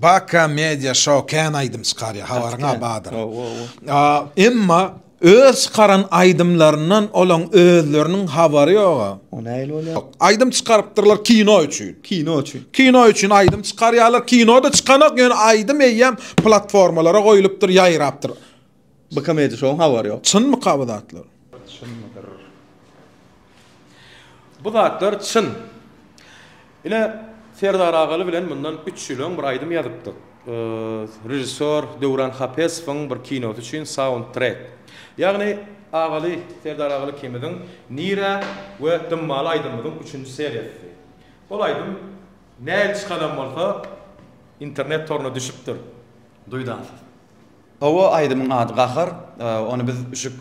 Baka Media Show kän aýdym çykarýar, habaryňa bardyr. Emma öz çykaran aýdymlaryndan olaň özleriniň habary ýoga. O nähili bolýar? Aýdym çykarypdyrlar kino üçin. Kino üçin. Kino üçin aýdym çykarýarlar, kino-da çykanok, ýöne aýdym eýýäm platformalara goýlupdyr, ýaýrapdyr. Baka Media Show-yň habary ýok. Çynmyka bu zatlar? Çynmydyr? Bu zatlar çyn. Ine, Serdar Agaly bilen mundan üç ýyl öň bir aýdym ýazypdyk. Režissýor Döwran Hapesowyň bir kinosy üçin saundtrek. Ýagny Agaly, Serdar Agaly ikimiziň Nirä we Dymmaly aýdymymyzyň üçünji seriýasy. Ol aýdym nähili çykanam bolsa internet toruna düşüpdir. Duýdansyz. Hawa, aýdymyň ady Gahar. Ony biz Üşük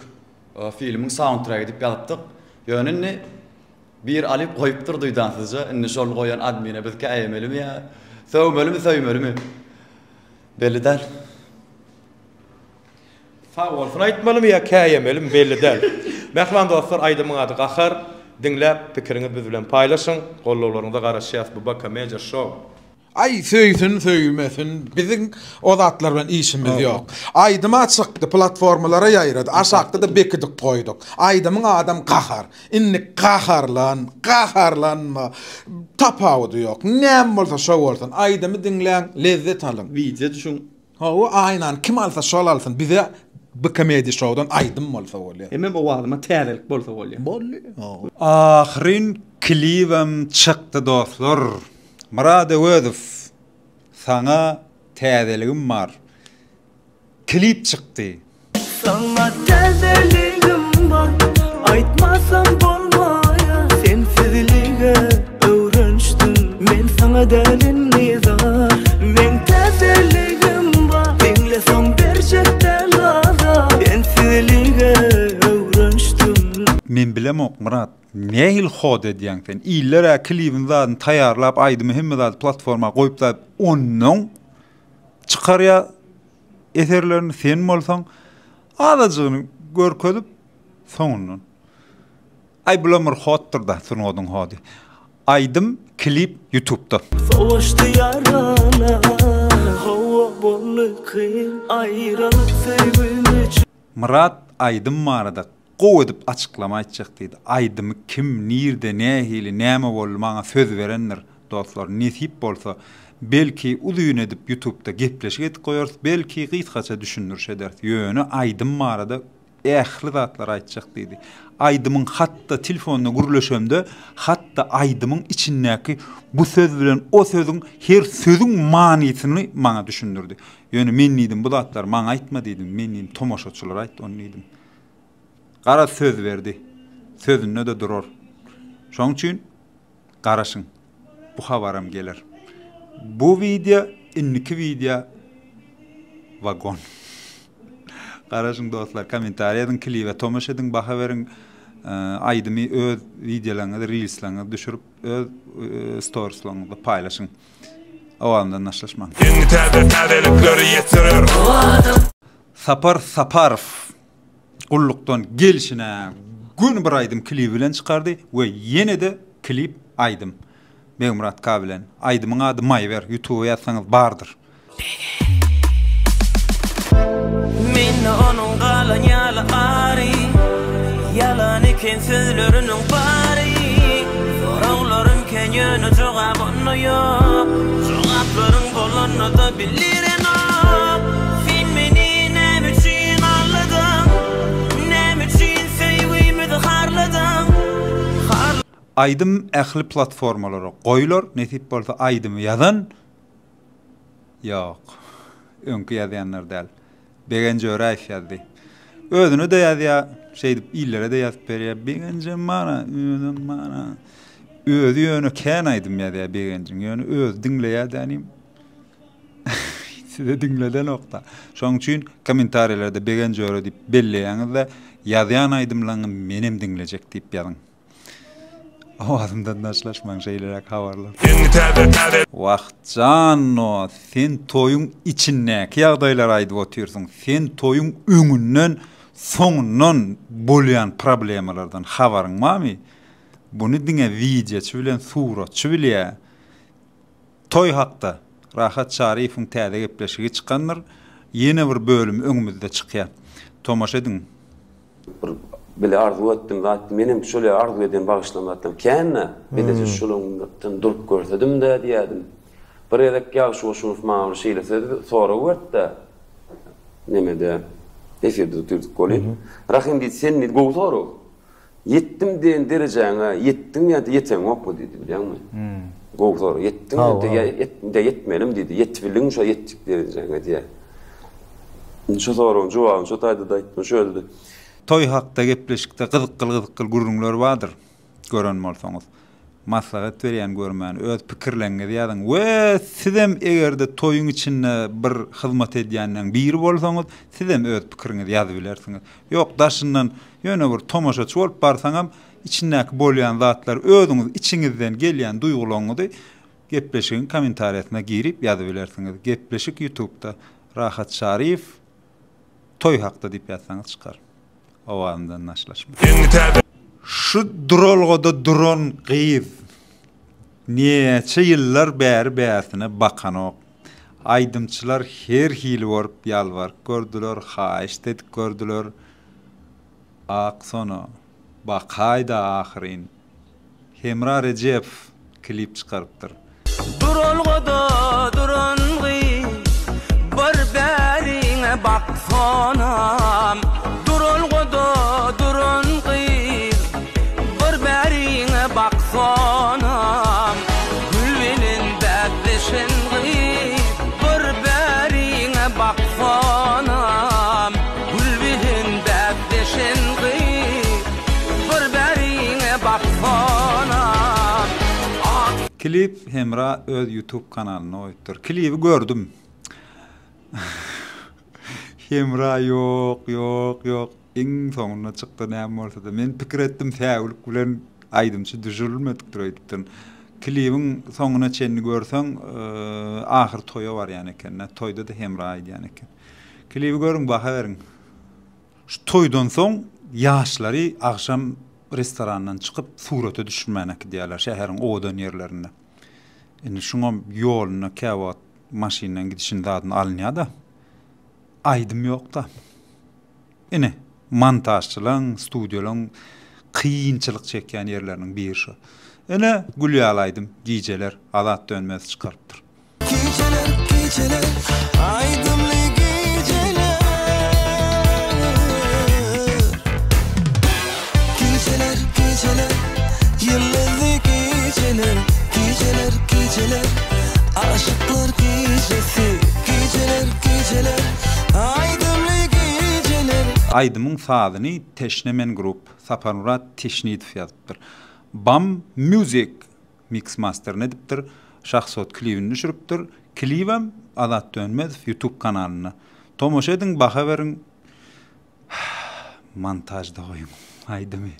filmiň saundtregi diýip ýazypdyk. Ýöne indi Bir alyp goýupdyr duýdansyzja, indi şol goýan admine biz käýemelimi ýa sögmelimi söýmelimi belli däl. Sag bolsun aýtmalymy ýa käýemelimi belli däl. Mähriban dostlar aýdymyň ady Gahar, diňläp pikiriňizi biz bilen paýlaşyň, gollawlaryňyza garaşýas bu Baka Media Show. Aý söýsün söýmesin biziň o zatlar bilen işimiz ýok. Aýdyma çykdy platformalara ýaýrady aşakda-da bekidip goýduk. Aýdymyň adam gahar. Indi gaharlan gaharlanma tapawudy ýok. Näme bolsa şo bolsun. Aýdymy diňläň lezzet alyň. Wideo düşüň. Hawa aýnany kim alsa şol alsyn bize BKMedi şowdan aýdym bolsa bolýar. Hemem owazyma täzelik bolsa bolýar. Boldy. Ahyryn klibem çykdy dostlar. Myrat Öwezow saňa täzeligim bar. Klip çykdy. Saňa täzeligim bar aýtmasam bolmaýa sensizlige öwrenişdim men saňa däl indi zar meň täzeligim bar diňle soň berjek däl azar sensizlige öwrenişdim. Men bilemok Myrat nähili hod edýäň sen iller-ä klibini zadyny taýýarlap aýdymy hemme zady platforma goýup zat onnoň çykarýa eserlerini sen bolsaň azajygyny görkezip soňundan aý bulam bir hoddyr-da sungatyň hody aýdym klip ýutubda. Sowaşdy ýaralar Hawa boldy kyn aýralyk söýgim üçin. Myrat aýdym barada gowy edip açyklama aýtjak diýdi. Aýdymy kim, nirde, nähili, näme boldy maňa söz berendir dostlar. Nesip bolsa belki uzyn edip ýutubda gepleşik edip goýarys, belki gysgaça düşündiriş ederis. Ýöne aýdym barada ähli zatlary aýtjak diýdi. Aýdymyň hatda telefonda gürleşemde hatda aýdymyň içindäki bu söz bilen o sözüň her sözüň manysyny maňa düşündirdi. Ýöne men diýdim bu zatlary maňa aýtma diýdim, men diýdim tomaşaçylara aýt ony diýdim. Garaz söz berdi. Sözünde-de durar. Şoň üçin garaşyň. Bu habaram geler. Bu wideo indiki wideo wagon. Garaşyň dostlar kommentariý ýazyň klibe tomaşa ediň baha beriň aýdymy öz wideolaryňyzy rilslaryňyzy düşürip öz storslaryňyzda paýlaşyň. Owazymdan daşlaşmaň. Iň täze täzelikleri ýetirer. Sapar Saparow gullukdan gelşine göni bir aýdym klibi bilen çykardy we ýene-de klip aýdym Begmyrat K bilen. Aýdymyň ady Maýber ýutuba ýazsaňyz bardyr. Mende onuň galan ýaly ary Ýalan eken sözleriniň bary Soraglarym kän ýöne jogap onda ýok Jogaplaryň bolanda-da bilirenok Sen meni näme üçin aldadyň Näme üçin söýgimizi harladyň Har. Aýdym ähli platformalara goýular nesip bolsa aýdymy ýazan Ýok. Öňki ýazýanlar däl. Begenç Öräýew ýazdy. Özüne-de ýazýar, şeýdip illere-de ýazyp berýär. Begenjem bar-a, özem bar-a. Özi ýöne kän aýdym ýazýar Begenjiň. Ýöne özi diňleýär dänim. Size diňledenok-da. Şonuň üçin kommentariýalarda Begenç Öre diýip belleýäňiz-de, ýazýan aýdymlaryňy menem diňlejek diýip ýazyň. Owazymdan daşlaşmaň şeýleräk habarlar. Iň täze täze. Wah janno sen toýuň içindäki ýagdaýlary aýdyp otyrsyň sen toýuň öňünden soňundan bolýan problemalardan habaryň barmy buny diňe wideoçy bilen suratçy bilýä toý hakda. Rahat Çaryýewiň täze gepleşigi çykandyr. Ýene bir bölümi öňümizde çykýar. Tomaşa ediň. Bir bile arzuw etdim zat menem şol ýa arzuw eden bagyşlan zatlarym kän-dä. Bileje şolaňdan durup görsedim-dä diýýädim. Bir gezek Ýagşy Goşunow maňa bir şeýle söz sorag berdi-de. Nemede efirde otyrdyk welin. Rahym diýdi, sen diýdi gowy sorag. Ýetdim diýen derejäňe ýetdiň ýa-da ýeteňokmy diýdi bilýäňmi? Gowy sorag. Ýetdiň ýa-da ýetmelim diýdi. Ýetibildiňmi şo ýetjek derejäňe diýýär. Indi şo soragyň jogabyny şo taýda-da aýtdym, şo ýerde-de. Toý hakda gepleşikde gyzykgyl-gyzykgyl gürrüňler bardyr, gören bolsaňyz. Maslahat berýän görmän, öz pikirleňňizi ýazyň we sizem egerde toýuň içinde bir hyzmat edýänleň biri bolsaňyz, sizem öz pikiriňizi ýazybilersiňiz. Ýok, daşyndan ýöne bir tomaşaçy bolup barsaňam, içindäki bolýan zatlary özüňiz içiňizden gelýän duýgulaňyzy gepleşigiň kommentariýasyna girip ýazybilersiňiz. Gepleşik ýutubda Rahat Çaryýew toý hakda diýip ýazsaňyz çykar. Owazyndan daşlaşma. Şu duralgada duran gyz näçe ýyllar bäri bärsine bakanok. Aýdymçylar her hili bolup ýalbaryp gördüler, haýyşt edip gördüler. Aksona, bakaýda ahyryn. Hemra Rejepow klip çykarypdyr. Duralgada duran gyz bir bäriňe baksanam Duralgada duran gyz bir bäriňe baksanam Gül bilen bäsleşen gyz bir bäriňe baksanam Gül bilen bäsleşen gyz Bir bäriňe baksana Ak. Klip Hemra öz youtube kanalynda goýupdyr. Klibi gördüm. Hemra ýok ýok ýok iň soňunda çykdy näme bolsada. Men pikir etdim säwlik bilen aýdymçy düşürilmedikdir öýdüpdirin. Klibiň soňuna çenli görseň ahyr toýa barýan ekende. Toýda-da Hemra aýdýan eken. Klibi görüň baha beriň. Şu toýdan soň ýaşlary agşam restorandan çykyp surata düşürmäne äkidýärler şäheriň owadan ýerlerinde. Indi şuňam ýolunda käwagt maşyndan gidişini zadyny alynýar-da. Aýdym ýok-da. Ine, montažçylaň, studiýalaň kynçylyk çekýän ýerleriniň biri şu. Ine, gül ýaly aýdym, Gijeler, Azat Dönmez çykarypdyr. Gijeler, gijeler, aýdymly gijeler. Gijeler, gijeler, ýyldyzly gijeler. Gijeler, gijeler, aşyklar gijesi. Gijeler, gijeler, aýdymly gijeler. Aýdymyň sazyny Teşne Men Group, Saparmyrat Teşnidow ýazypdyr. Bam Music Mix masterini edipdir. Şahsot klibini düşüripdir. Klibem Azat Dönmezow youtube kanalynda. Tomaşa ediň baha beriň. Montažda goýuň aýdymy.